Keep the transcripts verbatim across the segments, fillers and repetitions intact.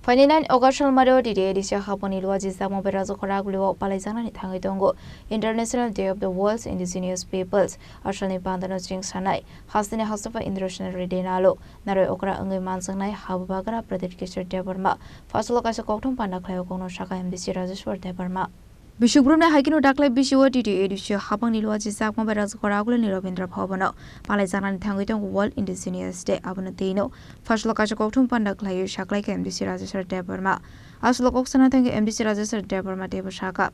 Phainai nine August salmari o D D A D C hapangni luaji jakma bai rajak khoraguli o palaijaknani thangwi tongo International Day of the World's Indigenous Peoples. Asalni pandano chwng sanai hasteni hastepha International Day nalo naroi okra wngwi manjaknai Habubagra Pradyut Kishore Debbarma. Phasalo kaisa kokthum panda khlaio kokno saka M D C Rajeshwar Debbarma. Biswk brumni haikeno daklai bisio D D A D C hapangni luaji jakma bai rajak khoragulini Rabindra Bhavan o palaijaknani thangwi tongo World Indigenous Day. Abono twi no phasalo kaisa kokthum panda khlaiwi saklaikha M D C Rajeshwar Debbarma. Asalo kok sana thangwi M D C Rajeshwar Debbarma teibo saka,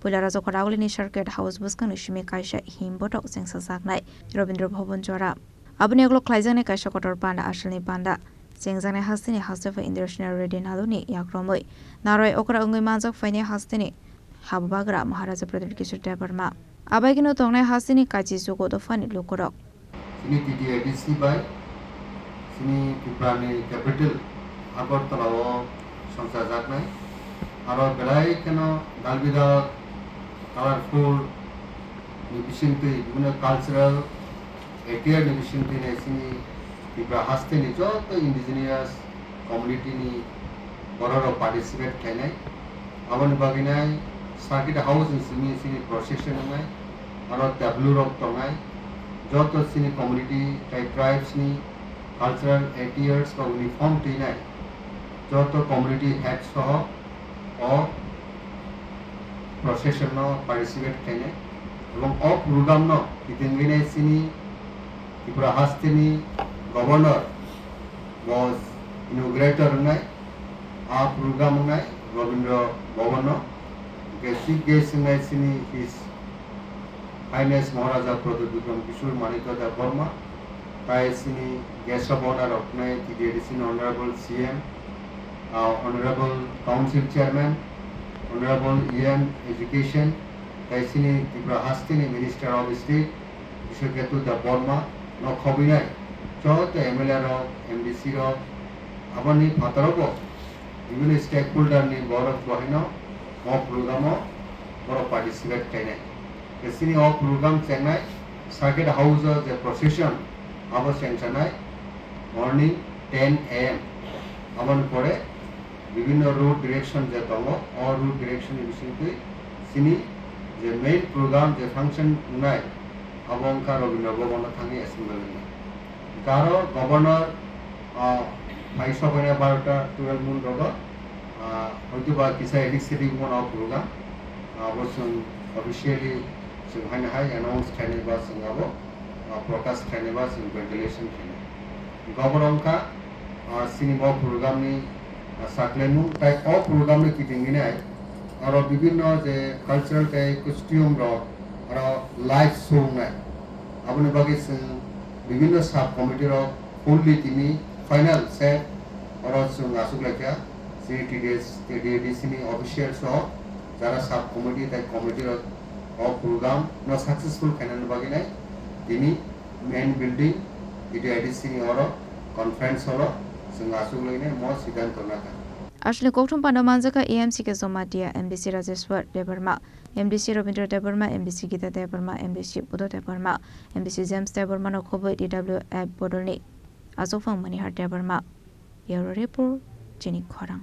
puila rajak khoragulini Circuit House bwskangni simi kaisa him botok chengsajaknai Rabindra Bhavan jora. Aboni ulo khlaijaknai kaisa kotor panda, asalni panda chengjaknai hasteni hastepha International Day naloni yakromwi naroi okra wngwi manjak phainai hasteni Habubagra Maharaja Pradyut Kishore Debbarma. Abaikeno tongnai hasteni kachi jugo dophani lukurok. Chini T D A D C bai chini Tripurani capital Agartala o songchajaknai. Aro belai kheno dalbidal, colorful ni bisingtwi, bibhinno cultural attire ni bisingtwi nai chini Tripura hasteni joto indigenous community ni bororok participate khlainai. Aboni bagwi nai Circuit House ni simi chini procession wngnai, aro tableau rok tongnai, joto chini community tei tribes ni cultural attires rok uniform twinai, joto community head soho o procession no participate khlainai, ebong o program no kitingwinai chini Tripura hasteni Governor bo inaugurator wngnai, a program wngnai Rabindra Bhavan no, hwnkhe chief guest wngnai chini His Highness Maharaja Pradyut Bikram Kishore Manikya Debbarma, tai chini guest of honor rok wngnai T D A D C ni Honorable C M, ah, Honorable Council Chairman, Honorable E M Education, tai chini Tripura hasteni Minister of State, Biswaketu Debbarma no khobwinai joto M L A rok, M D C rok, aboni phataro bo bibhinno stakeholder ni borok bo haino o program o borok participate khlainai. Tei chini o program chengnai Circuit House o je procession abo chengsanai morning ten A M. Aboni pore bibhinno road direction je tongo, o road direction ni bisingtwi chini je main program je function wngnai, abo wngkha Rabindra Bhavan o thangwi assembly wngnai. Hwnkhe aro Governor, ah, phai sobaina barota twelve mun rogo, ah, hoitoba kisa initiative mano program, ah, abo chwng officially chwng haino hai announce khlainai ba chwng abo, ah, prakash khlainai ba chwng ventilation khlainai. Hwnkhe abo wngkha, ah, chini bo program ni, ah, saklaimung, tai o program ni kitingwinai aro bibhinno je cultural tei costume rok aro live show wngnai. Aboni bagwi chwng bibhinno sub committee rok fully tini final set oro chwng achuk laikha. Chini T D S, T D A D C ni official soho jara sub committee tei committee rok o program no successful khainani bagwi nai tini main building T D A D C ni oro conference hall o chwng achuk lainai mo siddhanto nakha. Aswkni kokthum panda manjakha A M C K Jamatia, M D C Rajeshwar Debbarma, M D C Rabindra Debbarma, M D C Gita Debbarma, M D C Buddha Debbarma, M D C James Debbarma no khobwi T W F bodolni achukphang Manihar Debbarma. Bureau Report, Chini Khorang.